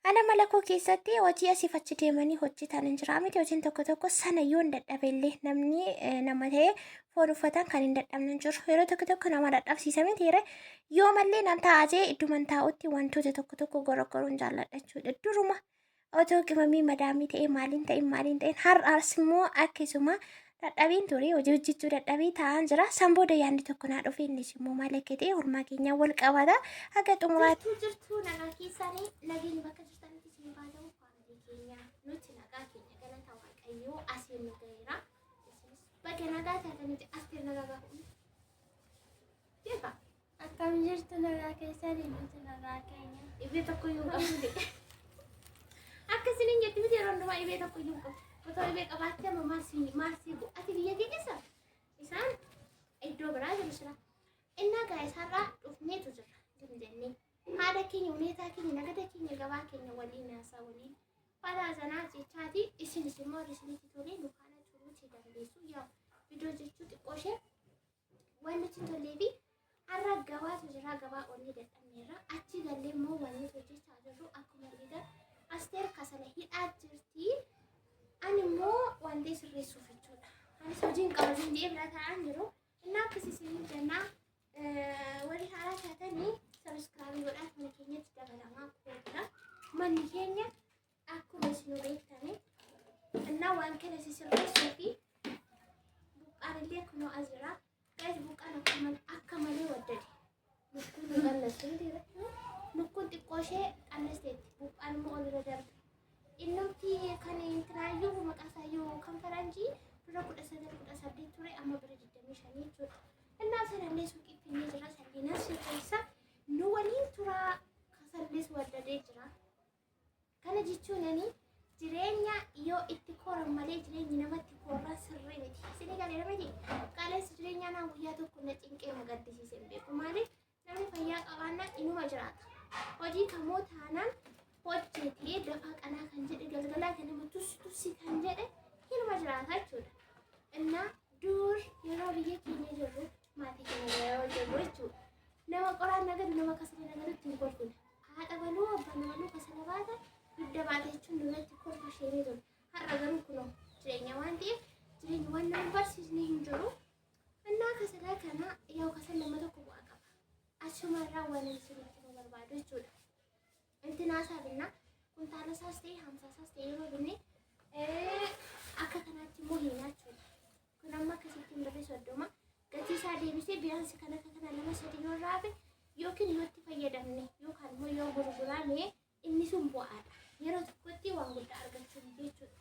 Ana mala koo keessatti hojii asiif achi deemanii hojjetan hin jira miti hojiin tokko tokko sana yoo hin dadhabellee namni nama ta'e foon uffatan kan hin dadhabne hin jiru. Yeroo tokko tokko nama dadhabsiisa miti yeroo yoo mallee nan taa'aa jee idduman taa'utti wantoota tokko tokko goroggoruun jaalladha jechuudha. Duruma otoo qimamii madaamii ta'e maaliin ta'in maaliin ta'in har'aas immoo akkasuma dadhabiin ture hojii hojjechuu dadhabii taa'aan jira. San booda yaadni tokko naa dhufe innis immoo maal akka ta'e oolmaa keenyaan wal qabata haga xumuraatti. Jirtuu jirtuu nagaa keessanii nageenyi bakka jirtanitti isin haa ta'u faamilii keenya nuti nagaa keenya galata waaqayyoo asiin nu ga'eera. Isinis baga nagaa taatanitti asteer nagaa gaafa Jefa Akkam jirtu nagaa keessanii nuti nagaa keenya. dhibee tokko iyyuu hin qabdu jedhe. Akka isiniin jetti miti yeroo hundumaa dhibee tokko iyyuu hin qabdu. Otoo dhibee qabaattee amma maal si maal si godhu? Ati biyya kee keessa isaan iddoo biraa jiru sila. Innaa gaa isaarraa dhufneetu jirra jim jennee. Haala keenya, huneetaa keenya, nagada keenya, gabaa keenya waliin haasaa waliin falaa zanaa jechaati. Isinis immoo warri isinitti tolee nu faana turuuti dandeessu. Yaa viidiyoo jechuu xiqqoo ishee waan nutti hin tollee fi har'a gabaatu jira gabaa oollee dadhabneerra achi gallee immoo waan nuti hojjechaa jirru akkuma argitan asteer kasala hidhaa jirti. Ani immoo wanti sirreessuuf jechuudha. Anis hojiin qaba jedhee bira taa'aan jiru. Innaa akkasii isiniin jennaa warri haaraa taatanii sabiskiraabii godhaa mana keenyatti dabalamaa koota. Manni keenya akkuma isin beektanii innaa waan kana sisirreessuu fi buqqaan illee kunoo as jira. Guys buqqaan akka malee akka malee waddade. Lukkuun nu qallassu miti lukkuun xiqqoo ishee qallasteetti buqqaan immoo ol irra darbe. Innumti kan intinaayyuu maqaa isaayyuu kan faranjii bira 19 18 ture amma bira 25 jechuudha. Innaa sanallee suuqii finnee jira salliinas sirreessa nu waliin turaa kasallees waddadee jira. Kana jechuun ani jireenya yoo itti koran malee jireenyi namatti korraa sirrii miti. Isinii galeera miti. Qaalessi jireenyaa naa guyyaa tokko na cinqee na gaddisiise hin beeku. Maaliif namni fayyaa qabaannaan inuma jiraata. Hojii kamoo taanaan hojjetee dafaa qanaa kan jedhe galgalaa ganama tussi tussi kan jedhe inuma jiraata jechuudha. Innaa dur yeroo biyya keenya jirru maatii keenya yeroo jirru jechuudha. Nama qoraan nagadu nama kasala nagadutti hin kolfine. Haadha baluu abbaan baluu kasala baata dugda baata jechuun duratti kolfa isheenii ture. Har'a garuu kunoo jireenya waan ta'eef jireenya waan nama barsiisne hin jiru. Innaa kasalaa kana yoo kasal nama tokko bu'aa qaba. Achuma irraa waan isinitti himuu barbaadu jechuudha. Intinaa isaa binna kuntaala isaas ta'e hamsaa isaas ta'e yeroo binne akka kanaatti immoo hin jechuudha. Kun amma akkasittiin birrii 30 gatii isaa deebisee biyaansi kan akka kana lama sadi yoo raafe yookiin yoo itti fayyadamne yookaan immoo yoo gurgurame inni sun bu'aadha. Yeroo tokkotti waan guddaa argachuu miti jechuudha.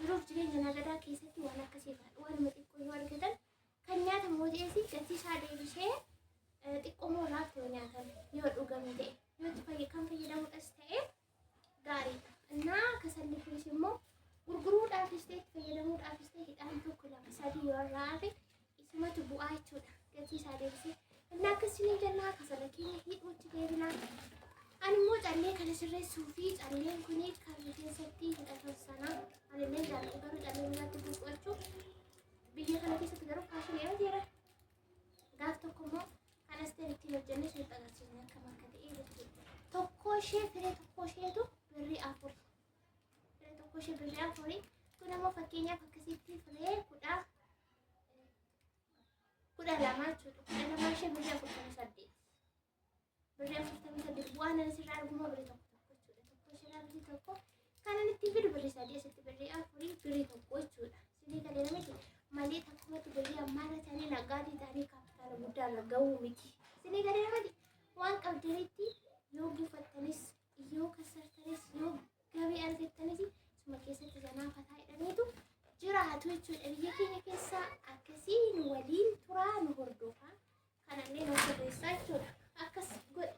Jiruuf jireenya nagadaa keessatti waan akkasii waanuma xiqqoo yoo argatan kan nyaatamu yoo ta'es gatii isaa deebisee xiqqoo moo raafte yoo nyaatame yoo dhugame ta'e yoo itti kan fayyadamudhas ta'e gaariidha. Innaa kasalli kunis immoo gurguruudhaafis ta'e itti fayyadamuudhaafis ta'e hidhaan tokko lama sadii yoo irraa hafe isumatu bu'aa jechuudha. Gatii isaa deebisee. Innaa akkasii jennaa kasala keenya hidhuutti deebinaa. Ani immoo callee kana sirreessuu fi calleen kun kan rifeensatti hidhatan sana anillee jaalladhu garuu callee biraatti buuqachuu biyya kana keessatti garuu faashinii yoo jira. Gaaf tokko immoo kan asteer ittiin hojjenne isinitti agarsiisne akkam akka ta'e jechuudha. Tokkoo ishee firee tokkoo isheetu birrii 4. Firee tokkoo ishee birrii 4. Kun immoo fakkeenyaaf akkasitti firee 12 jechuudha. 12 ishee birrii 48. Birrii 48 bu'aan ani sirraa argu immoo birrii tokko tokko jechuudha. Tokko ishirraa birrii tokko kan ani ittiin fidu birrii 3 asitti birrii 4 birrii 1 jechuudha. Sinii galee miti malee takkumatti birrii ammaarra ta'anii naggaadii ta'anii kaapitaala guddaarra gahuu miti. Sinii galee miti waan qabdanitti yoo buufattanis yoo kasartanis yoo gabii argattanis suma keessatti zanaa fataa jedhaniitu jiraatu jechuudha. Biyya keenya keessa akkasii nu waliin turaa nu hordofaa. Kanallee nu sirreessaa jechuudha. Akkas godhe.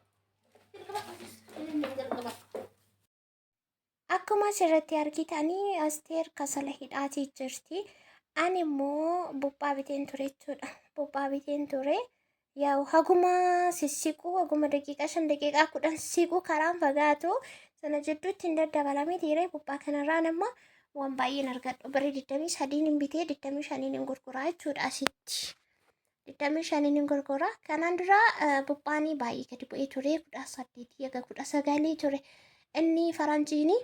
Jalqaba inni jalqaba. Akkuma asirratti argitanii Asteer kasala hidhaatii jirti. Ani immoo buphaa biteen ture jechuudha. Buphaa biteen ture. Yaa'u haguma sissiquu haguma daqiiqaa 5 daqiiqaa 10 siquu karaan fagaatu sana jidduutti hin daddabalamee tiiree buphaa kanarraan amma waan baay'een argadhu. Birrii 23 hin bitee 25 hin gurguraa jechuudha asitti. 25 hin gurgura. Kanaan dura buphaanii baay'ee gadi bu'ee ture 18 haga 19 ture. Inni faranjiini.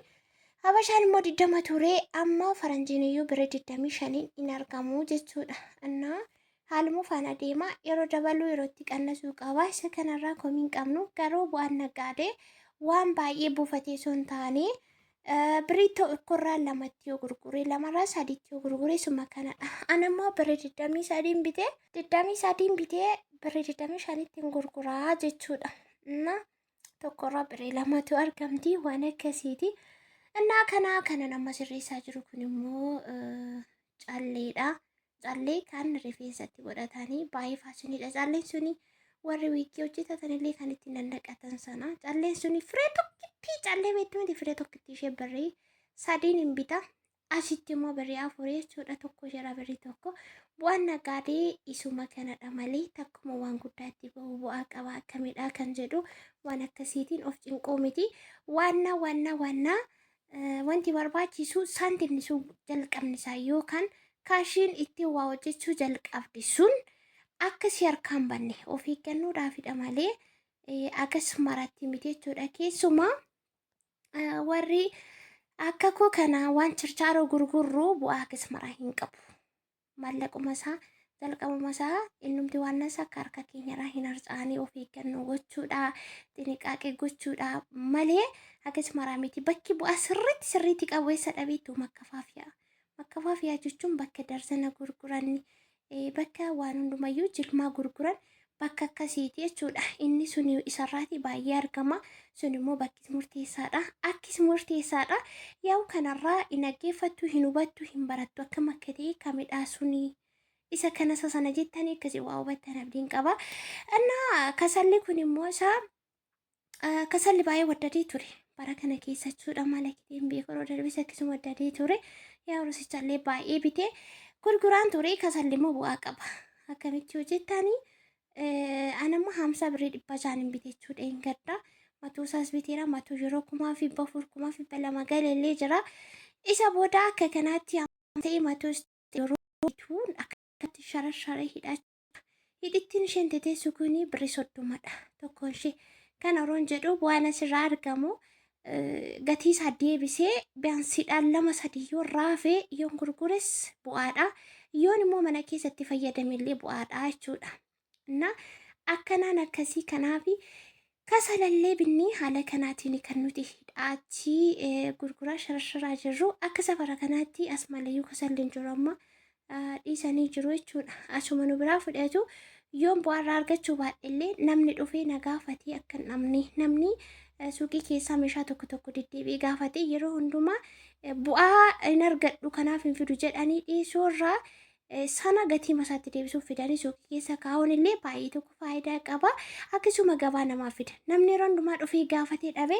Habashaan immoo 20 ture amma faranjiin iyyuu birrii 25n hin argamu jechuudha. Innaa haaluma faana deema yeroo dabaluu yeroo itti qannasuu qaba. Isa kanarraa komii hin qabnu garuu bu'aan naggaadee waan baay'ee buufatee osoo hin taane birrii tokkorraa lamatti yoo gurgure lamarraa sadiitti yoo gurgure suma kanadha. Ana immoo birrii 23n bitee 23n bitee birrii 25tti hin gurguraa jechuudha. Innaa tokkorraa birrii lamatu argamti waan akkasiiti. Innaa kanaa kanan amma sirreessaa jiru kun immoo calleedha. Callee kan rifeensatti godhatanii baay'ee faashiniidha. Calleen suni warri wiigii hojjetatan illee kan ittiin dandaqatan sana. Calleen suni firee tokkittii callee beektu miti firee tokkittii ishee birrii sadiin hin bita. Asitti immoo birrii afurii jechuudha. Tokko jira birrii tokko. Bu'aan naggaadee isuma kanadha malee takkuma waan guddaa itti bahu bu'aa qaba akkamidha kan jedhu waan akkasiitiin of cinquu miti. Waanna waanna waanna wanti barbaachisu saantimni sun jalqabni isaa yookaan kaashiin ittiin waa hojjechuu jalqabde sun akka si harkaan banne of eeggannoodhaafidha malee akkas maratti miti jechuudha. Keessumaa warri akka koo kana waan chirchaaroo gurgurru bu'aa akkas maraa hin qabu. Maallaquma isaa jalqabuma isaa innumti waan isaa akka harka keenyarraa hin harcaanii of eeggannoo gochuudha xiniqaaqee gochuudha malee akkas maraa miti. Bakki bu'aa sirriitti sirriitti qabu eessa dhabeettu makkafaafiyaa. Makkafaafiyaa jechuun bakka darsana gurguran bakka waan hundumayyuu jilmaa gurguran bakka akkasiiti jechuudha. Inni sun isarraati baay'ee argama. Sun immoo bakkis murteessaadha. Akkis murteessaadha. Yaa'u kanarraa hin dhaggeeffattu, hin hubattu, hin barattu. Akkam akka ta'e kamidhaa suni isa kana isa sana jettanii akkasii waa hubattan abdiin qaba. Innaa kasalli kun immoo isaa kasalli baay'ee waddadee ture. Bara kana keessa jechuudha mala kiteen beeku yeroo darbes akkasuma waddadee ture. Yaa horosichallee baay'ee bitee gurguraan ture kasalli immoo bu'aa qaba. Akkamitti hojjettanii anamma hamsa birrii 600 hin bite jechuudha hin gadda. Matuu isaas biteera matuu yeroo 1400 2200 galellee jira. Isa booda akka kanaatti ta'e matuu yeroo bituun akkatti shara shara hidha. Hidhittiin isheen teteessu kun birrii 30dha tokkoon ishee. Kana yeroon jedhu bu'aan asirraa argamu gatii isaa deebisee biyaansiidhaan lama sadii yoo raafee yoon gurgures bu'aadha. Yoon immoo mana keessatti fayyadame illee bu'aadha jechuudha. Na akkanaan akkasii kanaaf kasalallee binnii haala kanaatiin kan nuti hidhaachii gurguraa sharasharaa jirru akka safara kanaatti as malayyuu kasalli hin jiru amma dhiisanii jiru jechuudha. Asuma nu biraa fudhatu yoon bu'aarraa argachuu baadhellee namni dhufee na gaafatee akka hin dhabne namni suuqii keessaa meeshaa tokko tokko deddeebi'ee gaafatee yeroo hundumaa bu'aa hin argadhu kanaaf hin fidu jedhanii dhiisuu irraa sana gatii masaatti deebisuuf fidanii suuqii keessa kaa'uun illee baay'ee tokko faayidaa qaba. Akkasuma gabaa namaa fida. Namni yeroo hundumaa dhufee gaafatee dhabe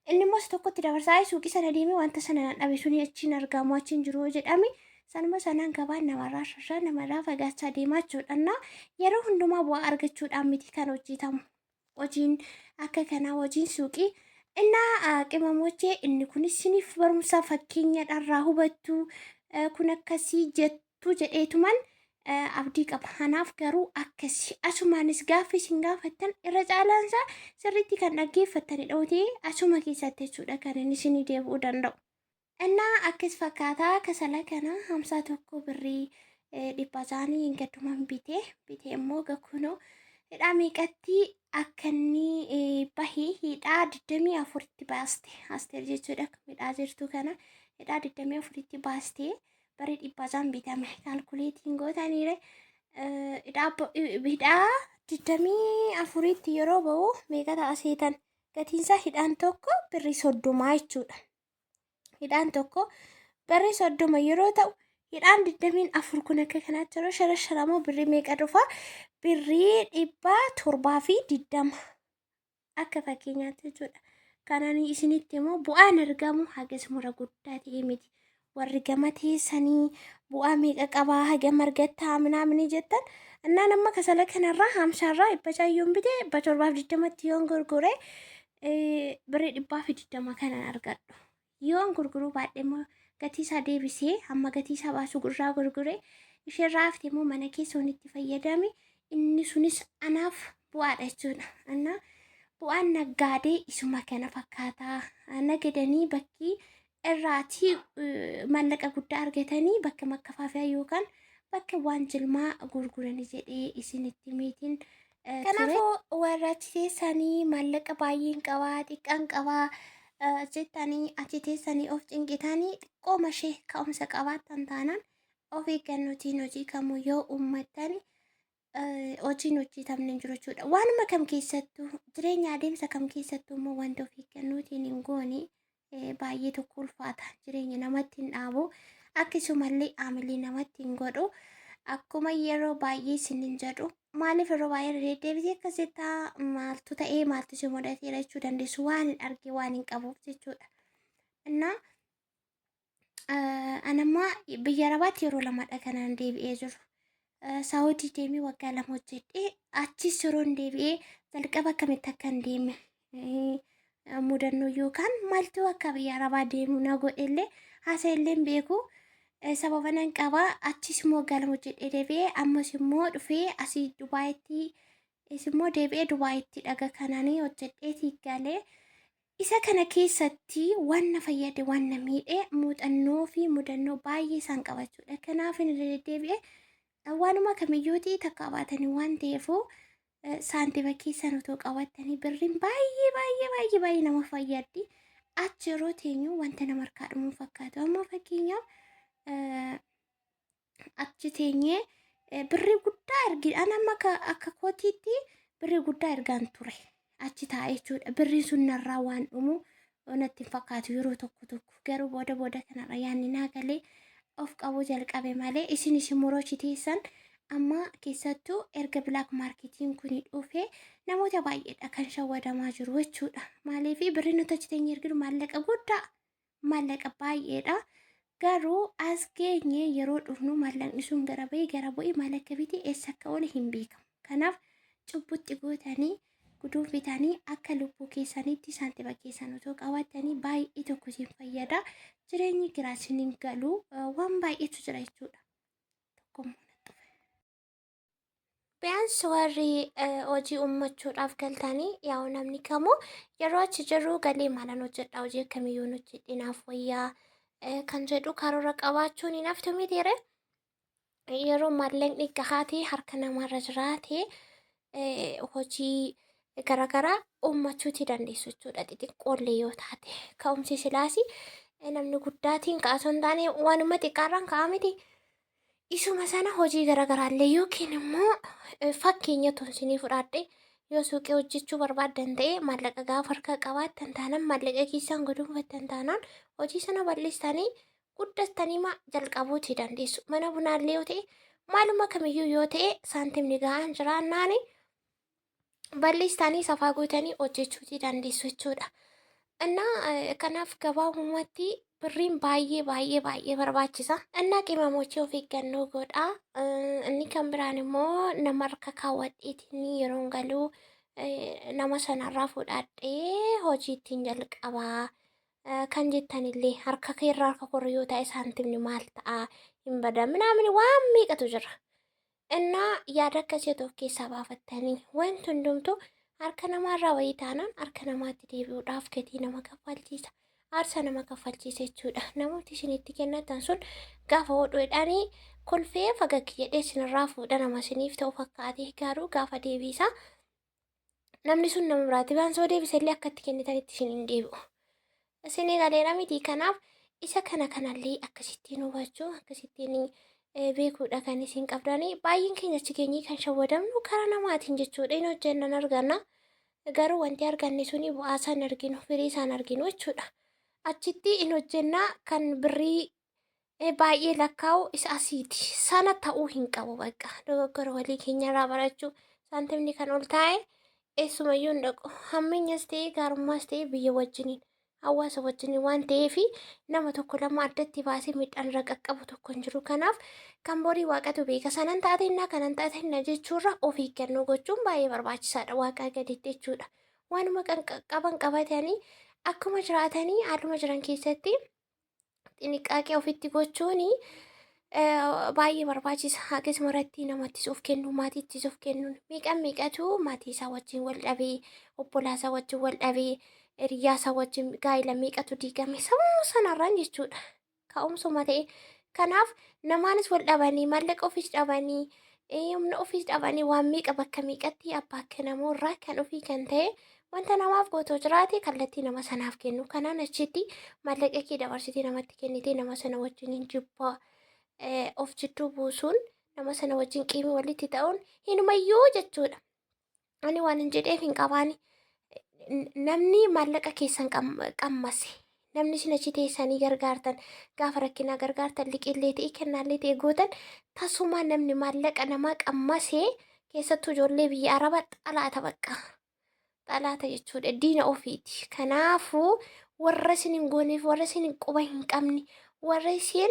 inni immoo isa tokkotti dabarsaa suuqii sana deemee wanta sana nan dhabe suni achiin argamu achiin jiru jedhame sanuma sanaan gabaan namarraa shashaa namarraa fagaachaa deemaa jechuudha. Innaa yeroo hundumaa bu'aa argachuudhaan miti kan hojjetamu. Hojiin akka kanaa hojiin suuqii innaa qimamochee inni kunis isiniif barumsa fakkeenya dharraa hubattu kun akkasii jettu jedheetuman abdii qaba. Kanaaf garuu akkasi asumaanis gaaffii isin gaafattan irra caalaan isaa sirriitti kan dhaggeeffattanidha otee asuma keessatti jechuudha kan inni isinii deebi'uu danda'u. Innaa akkas fakkaataa kasala kana 51 birrii 600 hin gadduman bitee bitee immoo gakunoo hidhaa meeqatti akka inni bahee hidhaa 24tti baaste Asteer jechuudha hidhaa jirtu kana hidhaa 24tti baastee birrii 600 bitame kaalkuleetiin gootaniire hidhaa 24tti yeroo bahu meeqa ta'a seetan gatiinsaa hidhaan tokko birrii 30 jechuudha. Hidhaan tokko birrii 30 yeroo ta'u hidhaan 24 kun akka kanaatti yeroo sharasharamu birrii meeqa dhufa? Birrii 720 akka fakkeenyaatti jechuudha. Kanaan isinitti immoo bu'aan argamu hagas mura guddaa ta'e miti. Warri gama teessanii bu'aa meeqa qabaa hagam argattaa minaamini jettan innaan amma kasala kanarraa haamsaarraa 600 yoon bite 720tti yoon gurgure birrii 120 kanan argadhu. Yoon gurguruu baadhe immoo gatii isaa deebisee hamma gatii isaa baasu irraa gurgure isheerraa hafte immoo mana keessa waan itti fayyadame inni sunis anaaf bu'aadha jechuudha. Innaa Bu'aan naggaadee isuma kana fakkaata. Nagadanii bakki irraatii maallaqa guddaa argatanii bakka makkafaafiyaa yookaan bakka waan jilmaa gurguranii jedhee isinitti himeetiin ture. Kanaafuu warra achi teessanii maallaqa baay'een qabaa xiqqaan qabaa jettanii achi teessanii of cinqitanii xiqqooma ishee ka'umsa qabaattan taanaan of eeggannootiin hojii kamuu yoo uummattan hojiin hojjetamne hin jiru jechuudha. Waanuma kam keessattuu jireenya adeemsa kam keessattuu immoo wanta of eeggannootiin hin goone baay'ee tokko ulfaata. Jireenya namatti hin dhaabu. Akkasumallee aamilee namatti hin godhu. Akkuma yeroo baay'ee isinin jedhu maaliif yeroo baay'ee irra deddeebitee akkas jettaa maaltu ta'ee maaltu si mudateera jechuu dandeessu waan hin arge waan hin qabuuf jechuudha. Innaa anammaa biyya Arabaatti yeroo lamadha kanaan deebi'ee jiru. Saawudii deemee waggaa 2 hojjedhee achis yeroon deebi'ee jalqaba akkamitti akka hin deeme mudannoo yookaan maaltu akka biyya Arabaa deemu na godhellee haasa'ellee hin beeku. Sababa nan qaba achis immoo waggaa 2 hojjedhee deebi'ee ammas immoo dhufee asii Dubaayitti immoo deebi'ee Dubaayitti dhaga kanaan hojjedheetii galee. Isa kana keessatti waan na fayyade waan na miidhe muuxannoo fi mudannoo baay'ee isaan qabachuudha. Kanaaf inni irra deddeebi'e waanuma kamiyyuuti takka qabaatanii waan ta'eefu saantima keessan otoo qabattanii birriin baay'ee baay'ee baay'ee baay'ee nama fayyaddi. Achi yeroo teenyu wanta nama harkaa dhumuu fakkaatu. Amma fakkeenyaaf achi teenyee birrii guddaa ergi an amma akka kootiitti birrii guddaa ergaan ture achi taa'ee jechuudha. Birriin sun narraa waan dhumu natti hin fakkaatu yeroo tokko tokko garuu booda booda kanarra yaadni naa galee of qabuu jalqabe malee isinis immoo achi teessan amma keessattuu erga bilaak maarketiin kun dhufe namoota baay'eedha kan shawwadamaa jiru jechuudha. Maaliif birrii nuti achi teenyee erginu maallaqa guddaa maallaqa baay'eedha. Garuu as geenye yeroo dhufnu maallaqni sun gara ba'ee gara bu'ee maal akka bite eessa akka oole hin beekamu. Kanaaf cubbutti gootanii guduunfitanii akka lubbuu keessaniitti saantima keessan otoo qabattanii baay'ee tokko isin fayyada. Jireenyi giraa isin hin galu waan baay'eetu jira jechuudha. Tokkommoo natti dhufe. Biyyaans warri hojii uummachuudhaaf galtanii yaa'u namni kamuu yeroo achi jirru galee maalan hojjedha hojii akkamiyyuu hojjedhe naaf wayyaa kan jedhu karoora qabaachuun hin haftu mitiire. Yeroo maallaqni gahaa ta'e harka namaarra jiraate hojii garaagaraa uummachuuti dandeessu jechuudha xixiqqoollee yoo taate. Ka'umsi silaas namni guddaatiin ka'a osoo hin taane waanuma xiqqaarraan ka'a miti. Isuma sana hojii garaagaraallee yookiin immoo fakkeenya otoo isinii fudhadhe yoo suuqii hojjechuu barbaaddan ta'e maallaqa gaafa harkaa qabaattan taanaan maallaqa keessaan guduunfattan taanaan hojii sana bal'istanii guddattanii ma jalqabuuti dandeessu. Mana bunaallee yoo ta'e maaluma kamiyyuu yoo ta'e saantimni gahaan jiraannaani bal'istanii safaa gootanii hojjechuuti dandeessu jechuudha. Innaa kanaaf gabaabumatti birriin baay'ee baay'ee baay'ee barbaachisa. Innaa qimamochii of eeggannoo godhaa. Inni kan biraan immoo nama harka kaawwadheetiin yeroon galuu nama sanarraa fudhadhee hojii ittiin jalqabaa kan jettanillee harka keerraa harka korra yoo ta'e saantimni maal ta'a hin bada minaamin waan meeqatu jira. Innaa yaada akkasii otoo of keessaa baafattanii wanti hundumtuu harka namaarraa wayii taanaan harka namaatti deebi'uudhaaf gatii nama kaffalchiisa. Aarsaa nama kaffalchiisa jechuudha. Namooti isin itti kennatan sun gaafa hodhuudhaanii kolfee fagaggi jedhee isinirraa fuudha nama isiniif ta'u fakkaatee garuu gaafa deebiisaa namni sun nama biraatti waan soo deebise illee akka itti kennitanitti isin hin deebi'u. Isinii galeera miti kanaaf isa kana kanallee akkasittiin hubachuu akkasittiin beekuudha kan isin qabdanii baay'een keenya achi geenyee kan shawwadamnu karaa namaatiin jechuudha hin hojjennan arganna garuu wanti arganne suni bu'aa isaan arginu firii isaan arginu jechuudha achitti hin hojjennaa kan birrii baay'ee lakkaa'u isa asiiti sana ta'uu hin qabu bakka dogoggora walii keenyarraa barachuu saantimni kan ol taa'e eessumayyuu hin dhaqu hammeenyas ta'e gaarummaas ta'e biyya wajjiniin hawaasa wajjin waan ta'eef nama tokko lama addatti baasee miidhaan irra qaqqabu tokko hin jiru. Kanaaf kan borii waaqatu beeka sanan taatennaa kanan taatennaa jechuurra of eeggannoo gochuun baay'ee barbaachisaadha waaqaa gaditti jechuudha. Waanuma qaban qabatanii akkuma jiraatanii haaluma jiran keessatti xiniqaaqee ofitti gochuun Baay'ee barbaachisa. Akkasuma irratti namattis of kennu, maatiittis of kennuun meeqa meeqatu maatii isaa wajjin wal dhabee, obbolaa isaa wajjin wal dhabee, hiriyaa isaa wajjin gaa'ela meeqatu diigame sababuma sanarraan jechuudha. Ka'umsuma ta'e. Kanaaf namaanis wal dhabanii, maallaqa ofiis dhabanii, humna ofiis dhabanii waan meeqa bakka meeqatti abbaa akka namoorraa kan ofii kan ta'e wanta namaaf gootoo jiraate kallattii nama sanaaf kennu. Kanaan achitti maallaqa kee dabarsitee namatti kennitee nama sana wajjin hin jibbaa of jidduu buusuun nama sana wajjin qiimii walitti ta'uun hinumayyuu jechuudha. Ani waan hin jedheef hin qabaani. Namni maallaqa keessan qammase namni isin achi teessanii gargaartan gaafa rakkinaa gargaartan liqiillee ta'e kennaallee ta'e gootan tasuma namni maallaqa namaa qammase keessattuu ijoollee biyya arabaa xalaata bakka xalaata jechuudha diina ofiiti. Kanaafuu warra isin hin gooneef warra isin quba hin qabne warra isin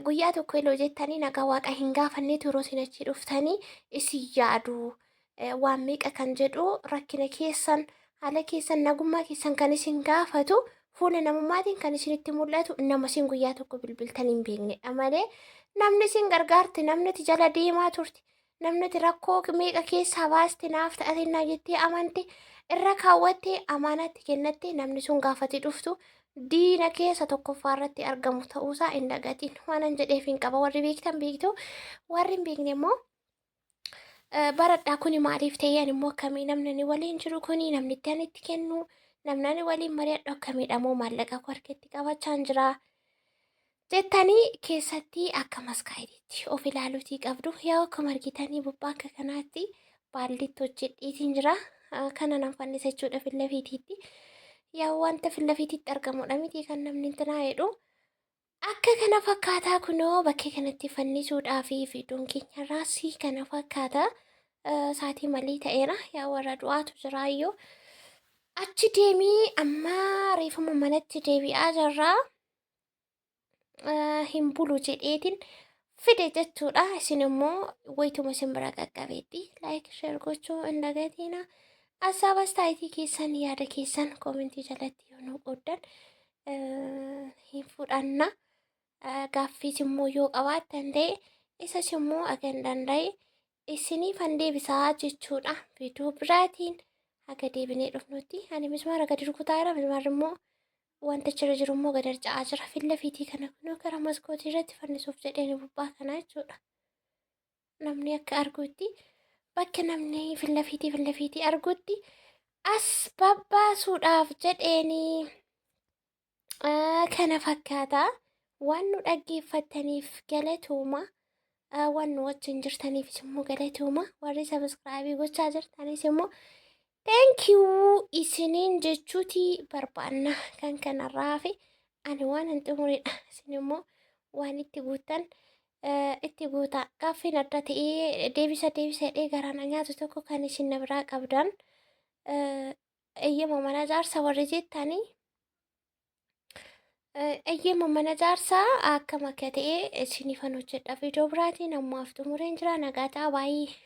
guyyaa tokko illee jettanii nagaa waaqa hin gaafanneetu yeroo isin achi dhuftanii isin yaadu. Waan meeqa kan jedhu rakkina keessan haala keessan nagummaa keessan kan isin gaafatu fuula namummaatiin kan isinitti mul'atu nama isin guyyaa tokko bilbiltan hin beeknedha malee namni isin gargaarte namni ati jala deemaa turte namni ati rakkoo meeqa keessaa baaste naaf ta'atinnaa jettee amante irra kaawwattee amaanaatti kennatte namni sun gaafati dhuftu diina keessa tokkoffaa irratti argamu ta'uusaa hin dagatin. Waanan jedheef hin qaba warri beektan beektu warri hin beekne immoo baradhaa kuni maaliif ta'e ani immoo akkamii namni ani waliin jiru kuni namni itti ani itti kennu namni ani waliin mari'adhu akkamiidha moo maallaqa koo harkatti qabachaan jira jettanii keessatti akka maskaayidiitti of ilaaluutii qabdu. Yaa akkuma argitanii bubbaa akka kanaatti baalditti hojjedheetiin jira. Kana nan fannisa jechuudha fillafiitiitti. Yaa wanta fillafiitiitti argamudha miti kan namni intinaa jedhu. Akka kana fakkaataa kunoo bakkee kanatti fannisuudhaa fi viidiyoon keenya irraas kana fakkaata. Saatii malee ta'eera. Yaa warra du'aatu jiraayyuu. Achi deemii amma reefuma manatti deebi'aa jirra. Hin bulu jedheetiin fide jechuudha. Isin immoo wayituma isin bira qaqqabeetti like share gochuu hin dagatina. Asaaba astaayitii keessan yaada keessan koomentii jalatti yoo nu qooddan hin fudhanna. Gaaffiis immoo yoo qabaattan ta'e isas immoo akka hin danda'e isiniifan deebisaa jechuudha. Viidiyoo biraatiin haga deebinee dhufnutti ani mismaara gadi rukutaa jira. Mismaarri immoo wanta achirra jiru immoo gad harca'aa jira. Filla fiitii kana kunoo gara maskootii irratti fannisuuf jedheen bubbaa kanaa jechuudha. Namni akka argutti bakka namni filla fiitii filla fiitii argutti as babbaasuudhaaf jedheeni kana fakkaata. Waan nu dhaggeeffattaniif galatooma. Waan nu wajjin jirtaniifis immoo galatooma. Warri subscribe gochaa jirtanis immoo thank you isiniin jechuuti barbaanna. Kan kanarraa fi ani waan hin xumuredha. Isin immoo waan itti guuttan itti guutaa. Gaaffiin adda ta'ee deebisa deebisa jedhee garaan nyaatu tokko kan isin na biraa qabdan eeyyama mana jaarsa warri jettanii eeyyama mana jaarsaa akkam akka ta'e isiniifan hojjedha. Viidiyoo biraatiin ammaaf xumureen jira. Nagaa ta'a baay'ee.